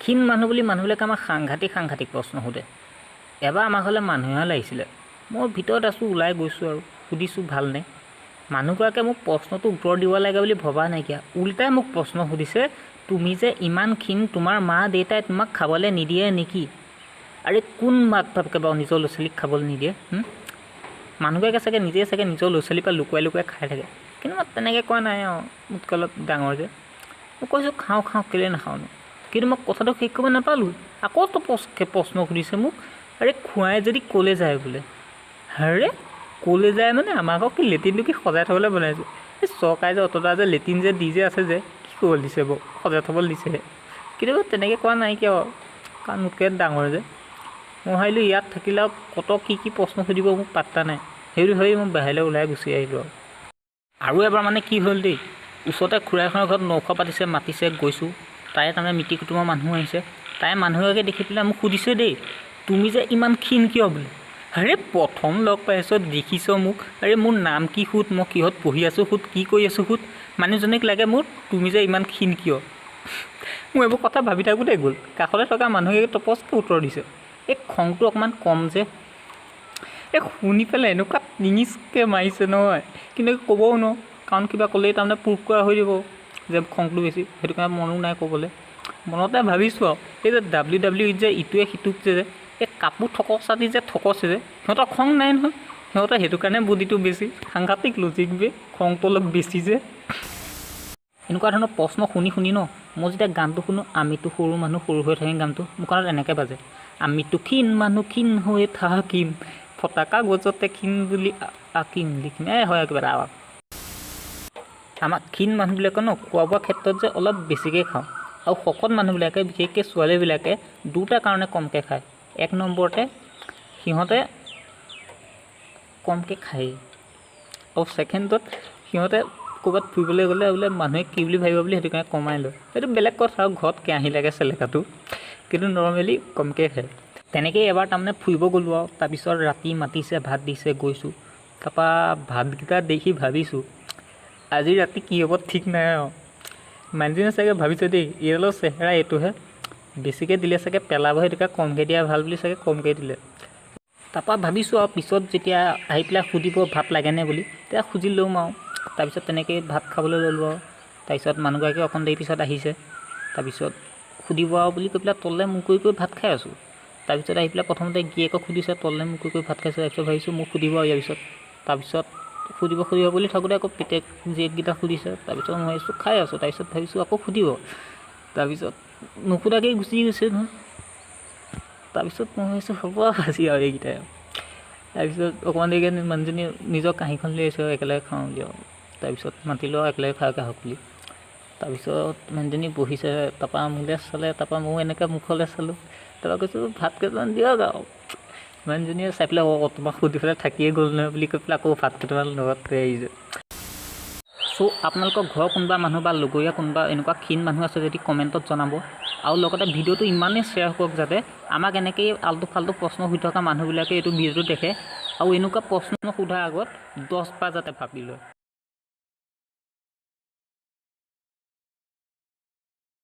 ক্ষীণ মানুহ বুলি মানুহবিলাকে আমাক সাংঘাতিক সাংঘাতিক প্ৰশ্ন সোধে। এবাৰ আমাৰ ঘৰলৈ মানুহ এহাল আহিছিলে। মই ভিতৰত আছোঁ, ওলাই গৈছোঁ আৰু সুধিছোঁ, ভালনে? মানুহগৰাকীয়ে মোক প্ৰশ্নটো উত্তৰ দিব লাগে বুলি ভবা নাইকিয়া, ওল্টাই মোক প্ৰশ্ন সুধিছে, তুমি যে ইমান ক্ষীণ, তোমাৰ মা দেউতাই তোমাক খাবলৈ নিদিয়ে নেকি? আৰে, কোন মাক বাপেকে বাৰু নিজৰ ল'ৰা ছোৱালীক খাবলৈ নিদিয়ে? মানুহগৰাকীয়ে চাগে নিজে চাগে নিজৰ ল'ৰা ছোৱালীৰ পৰা লুকুৱাই লুকুৱাই খাই থাকে। কিন্তু মই তেনেকৈ কোৱা নাই আৰু মোতকৈ অলপ ডাঙৰ যে। মই কৈছোঁ, খাওঁ খাওঁ, কেলৈ নাখাওঁনো? কিন্তু মই কথাটো শেষ কৰিব নাপালোঁ, আকৌ তো প্ৰশ্ন সুধিছে মোক, আৰে খোৱাই যদি ক'লৈ যায় বোলে। আৰে, ক'লৈ যায় মানে আমাৰ আকৌ কি লেট্ৰিনটো কি সজাই থ'বলৈ বনাইছোঁ? এই চৰকাৰে যে অতটা যে লেট্ৰিন যে দি যে আছে যে, কি কৰিবলৈ দিছে বাৰু? সজাই থ'বলৈ দিছেহে। কিন্তু তেনেকৈ কোৱা নাই কিয়? কাৰণ মোতকৈ ডাঙৰ যে। মই ভাবিলোঁ ইয়াত থাকিলে আৰু কত কি কি প্ৰশ্ন সুধিব মোক পাত্তা নাই। সেইটো ভাবি মই বাহিৰলৈ ওলাই গুচি আহিলোঁ। আৰু এবাৰ মানে কি হ'ল দেই, ওচৰতে খুৰা এখনৰ ঘৰত নখোৱা পাতিছে, মাতিছে, গৈছোঁ। তাৰে তাৰমানে মিতিৰ কুটুমৰ মানুহ আহিছে। তাই মানুহগৰাকীয়ে দেখি পেলাই মোক সুধিছে দেই, তুমি যে ইমান ক্ষীণ কিয় বোলে। আৰে, প্ৰথম লগ পাইছ, দেখিছ মোক, আৰে মোৰ নাম কি সোধ, মই কিহত পঢ়ি আছোঁ সোধ, কি কৰি আছোঁ সোধ, মানুহজনীক লাগে মোৰ তুমি যে ইমান ক্ষীণ কিয়। মোৰ এইবোৰ কথা ভাবি থাকোঁতে গ'ল, কাষতে থকা মানুহগৰাকীয়ে টপচকৈ উত্তৰ দিছে। এই খংটো অকণমান কম যে, এই শুনি পেলাই এনেকুৱা টিঙিচকৈ মাৰিছে নহয়। কিন্তু ক'বও নোৱাৰোঁ, কাৰণ কিবা ক'লেই তাৰমানে প্ৰুভ কৰা হৈ যাব যে খংটো বেছি। সেইটো কাৰণে মনো নাই ক'বলৈ। মনতে ভাবিছোঁ আৰু এই যে ডাব্লিউ ডাব্লিউ ইত যে ইটোৱে সিটোক যে এই কাপোৰ থকচা দি যে থকচে যে, সিহঁতৰ খং নাই নহয়, সিহঁতৰ সেইটো কাৰণে বডিটো বেছি। সাংঘাতিক লজিক বে, খংটো অলপ বেছি যে। এনেকুৱা ধৰণৰ প্ৰশ্ন শুনি শুনি ন, মই যেতিয়া গানটো শুনো, আমিতো সৰু মানুহ সৰু হৈ থাকিম, গানটো মোৰ কাণত এনেকৈ বাজে, আমিতো ক্ষীণ মানুহ ক্ষীণ হৈ থাকিম, ফটা কাগজতে ক্ষীণ বুলি আঁকিম লিখিম। এই হয় কিবা এটা। আমাক ক্ষীণ মানুহবিলাকে ন খোৱা বোৱা ক্ষেত্ৰত যে অলপ বেছিকৈ খাওঁ আৰু শকত মানুহবিলাকে, বিশেষকৈ ছোৱালীবিলাকে দুটা কাৰণে কমকৈ খায়। এক নম্বৰতে সিহঁতে কমকৈ খায়েই আৰু ছেকেণ্ডত সিহঁতে ক'ৰবাত ফুৰিবলৈ গ'লে বোলে মানুহে কি বুলি ভাবিব বুলি সেইটো কাৰণে কমাই লয়। সেইটো বেলেগ কথা আৰু ঘৰত কেৰাহী লাগে চেলেকাটো, কিন্তু নৰ্মেলি কমকৈ খায়। তেনেকেই এবাৰ তাৰমানে ফুৰিব গ'লোঁ আৰু তাৰপিছত ৰাতি মাতিছে, ভাত দিছে, গৈছোঁ। তাৰপৰা ভাতকেইটা দেখি ভাবিছোঁ আজি ৰাতি কি হ'ব ঠিক নাই। আৰু মানুহজনীয়ে চাগে ভাবিছে দেই, এইডালৰ চেহেৰা এইটোহে, বেছিকৈ দিলে চাগে পেলাব, সেইটো কাৰণে কমকৈ দিয়া ভাল বুলি চাগে কমকৈ দিলে। তাৰপৰা ভাবিছোঁ আৰু পিছত যেতিয়া আহি পেলাই সুধিব ভাত লাগেনে বুলি, তেতিয়া খুজি ল'ম আৰু। তাৰপিছত তেনেকেই ভাত খাবলৈ ল'লোঁ আৰু তাৰপিছত মানুহগৰাকী অকণ দেৰি পিছত আহিছে। তাৰপিছত সুধিব আৰু বুলি কৈ পেলাই তললৈ মূৰ কৰি কৰি ভাত খাই আছোঁ। তাৰপিছত আহি পেলাই প্ৰথমতে গিৰিয়েকক সুধিছে, তললৈ মূৰ কৰি কৰি ভাত খাইছোঁ। তাৰপিছত ভাবিছোঁ মোক সুধিব আৰু ইয়াৰ পিছত। তাৰপিছত সুধিব সুধিব বুলি থাকোঁতে আকৌ পিতেক জীয়েককেইটা সুধিছে। তাৰপিছত মই ভাবিছোঁ খাই আছোঁ, তাৰপিছত ভাবিছোঁ আকৌ সুধিব। তাৰপিছত নুসুধাকেই গুচি গৈছে নহয়। তাৰপিছত মই ভাবিছোঁ হ'ব আজি আৰু এইকেইটাই আৰু। তাৰপিছত অকণমান দেৰিকৈ মানুহজনীয়ে নিজৰ কাঁহীখন লৈ আহিছে আৰু একেলগে খাওঁ বুলি। আৰু তাৰপিছত মাতিলোঁ আৰু একেলগে খাওঁগৈ আহক বুলি। তাৰপিছত মানুহজনী বহিছে, তাৰপৰা মোলৈ চালে, তাৰপৰা ময়ো এনেকৈ মুখলৈ চালোঁ। তাৰপৰা কৈছোঁ, ভাত কেইটামান দিয়ক। আৰু মানুহজনীয়ে চাই পেলাই, অঁ, তোমাক সুধি পেলাই থাকিয়ে গ'ল নহয় বুলি কৈ পেলাই আকৌ ভাত কেইটামান লগত লৈ আহিছে। চ' আপোনালোকৰ ঘৰৰ কোনোবা মানুহ বা লগৰীয়া কোনোবা এনেকুৱা ক্ষীণ মানুহ আছে যদি কমেণ্টত জনাব আৰু লগতে ভিডিঅ'টো ইমানেই শ্বেয়াৰ কৰক যাতে আমাক এনেকেই আল্টু ফাল্টু প্ৰশ্ন সুধি থকা মানুহবিলাকে এইটো ভিডিঅ'টো দেখে আৰু এনেকুৱা প্ৰশ্ন সোধাৰ আগত 10 বাৰ যাতে ভাবি লয়।